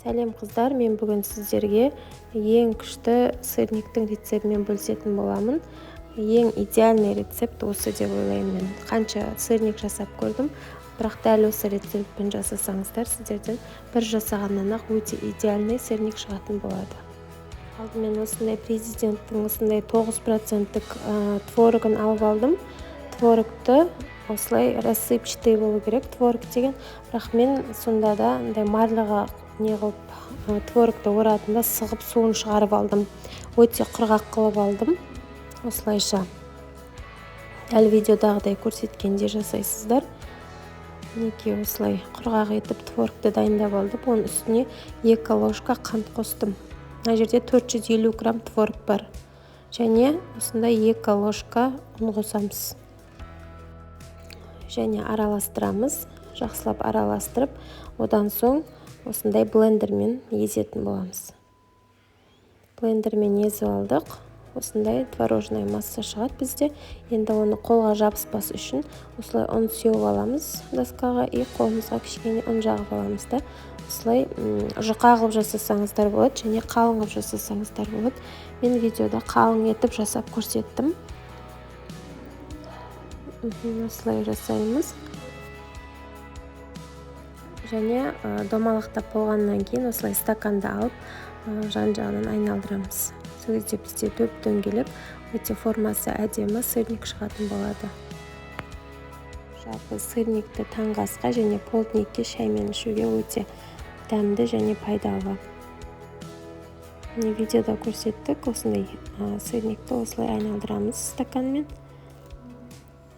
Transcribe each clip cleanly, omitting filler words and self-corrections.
Сәлем, қыздар! Мен бүгін сіздерге ең күшті сырниктің рецептімен бөлісетін боламын. Ең идеальный рецепт осы деп ойлаймын мен. Қанша сырник жасап көрдім, бірақ дәл осы рецептпен жасасаңыздар, сіздерден бір жасағаннан ақ өте идеальный сырник шығатын болады. Алдымен осындай Президенттің осындай 9 проценттік творогын алып алдым. Творогты осылай рассыпчатый болу керек творог деген, бірақ мен сонда да андай марляға не қылып, творогты орадым да, сығып, суын шығарып алдым, өте құрғақ қылып алдым. Осылайша, дәл видеодағыдай көрсеткендей жасайсыздар. Мінекей, осылай құрғақ етіп творогты дайындап алдым. Оның үстіне 2 ложка қант қостым. Мына жерде 450 грамм творог бар және осындай 2 ложка ұн қосамыз және араластырамыз. Жақсылап араластырып, одан соң осындай блендермен езетін боламыз. Блендермен езіп алдық, осындай творожная масса шығады бізде. Енді оны қолға жабыспас үшін осылай ұн сеуіп аламыз доскаға и қолымызға кішкене ұн жағып аламыз да, осылай жұқа қылып жасасаңыздар болады және қалың қылып жасасаңыздар болады. Мен видеода қалың етіп жасап көрсеттім. Осылай жасаймыз және домалақтап болғаннан кейін осылай стаканды алып, жан жағынан айналдырамыз. Сол кезде бізде дөп дөңгелек, өте формасы әдемі сырник шығатын болады. Жалпы, сырникті таңғы асқа және полдникке шаймен ішуге өте дәмді және пайдалы. Міне, видеода көрсеттік, осындай сырникті осылай айналдырамыз стаканмен.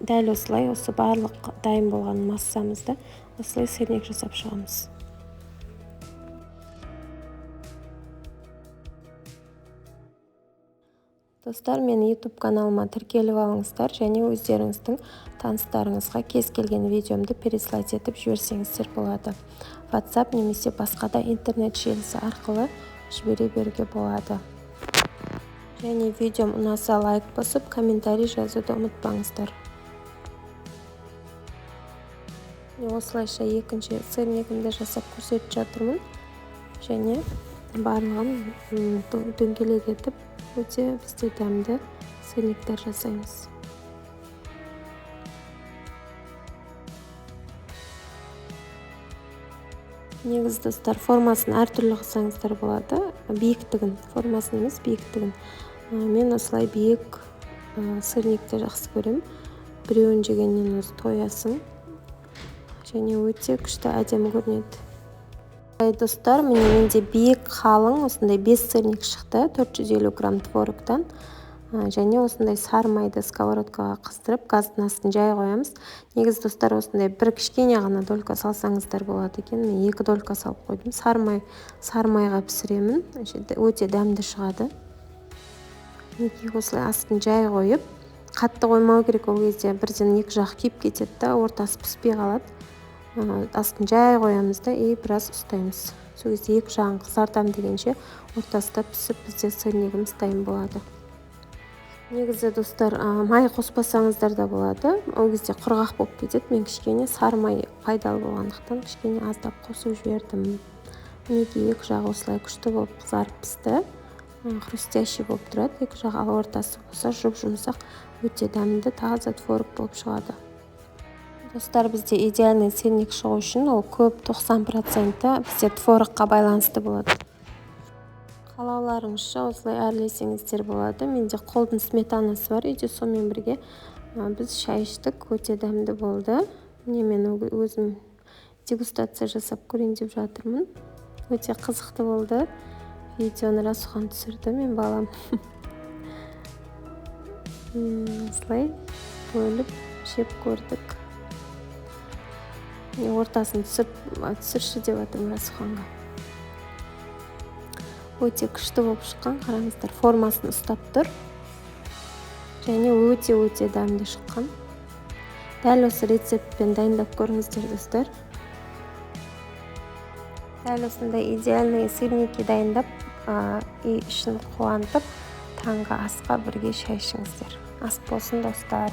Дәл осылай осы барлық дайын болған массамызды осылай сырник жасап шығамыз. Достар, менің YouTube каналыма тіркеліп алыңыздар және өздеріңіздің таныстарыңызға кез келген видеомды переслать етіп жіберсеңіздер болады. WhatsApp немесе басқа да интернет желісі арқылы жібере беруге болады. Және видеом ұнаса, лайк басып, комментарий жазуды ұмытпаңыздар. Осылайша екінші сырнигімді жасап көрсетіп жатырмын және барлығын дөңгелек етіп, өте бізде дәмді сырниктер жасаймыз. Негізі, достар, формасын әртүрлі қылсаңыздар болады, биіктігін, формасын емес, биіктігін. Мен осылай биік сырникті жақсы көремін. Біреуін жегеннен өзі тоясың және өте күшті, әдемі көрінеді. Достар, міне, менде биік, қалың осындай бес сырник шықты 450 грамм творогтан. Және осындай сары майды сковородкаға қыздырып, газдың астын жай қоямыз. Негізі, достар, осындай бір кішкене ғана долька салсаңыздар болады екен, мен екі долька салып қойдым. Сары май, сары майға пісіремін, өте дәмді шығады. Мінекей, осылай астын жай қойып, қатты қоймау керек, ол кезде бірден екі жағы күйіп кетеді да, ортасы піспей қалады. Астын жай қоямыз да и біраз ұстаймыз. Сол кезде екі жағын қызартамын дегенше, ортасы да пісіп, бізде сырнигіміз дайын болады. Негізі, достар, май қоспасаңыздар да болады, ол кезде құрғақ болып кетеді. Мен кішкене сары май пайдалы болғандықтан, кішкене аздап қосып жібердім. Мінекей, екі жағы осылай күшті болып қызарып пісті, хрустящий болып тұрады екі жағы, ал ортасы болса жұп жұмсақ, өте дәмді, таза творог болып шығады. Достар, бізде идеальный сырник шығу үшін ол көп 90 проценті бізде творогқа байланысты болады. Қалауларыңызша осылай әрлесеңіздер болады. Менде қолдың сметанасы бар үйде, сонымен бірге біз шай іштік, өте дәмді болды. Міне, мен өзім дегустация жасап көрейін деп жатырмын. Өте қызықты болды. Видеоны Расухан түсірді, мен балам. Осылай бөліп жеп көрдік. Ортасын түсіріп, түсірші деп жатырмын Расуханға. Өте күшті болып шыққан, қараңыздар, формасын ұстап тұр және өте өте дәмді шыққан. Дәл осы рецептпен дайындап көріңіздер, достар. Дәл осындай идеальный сырники дайындап, үй ішін қуантып, таңғы асқа бірге шай ішіңіздер. Ас болсын, достар!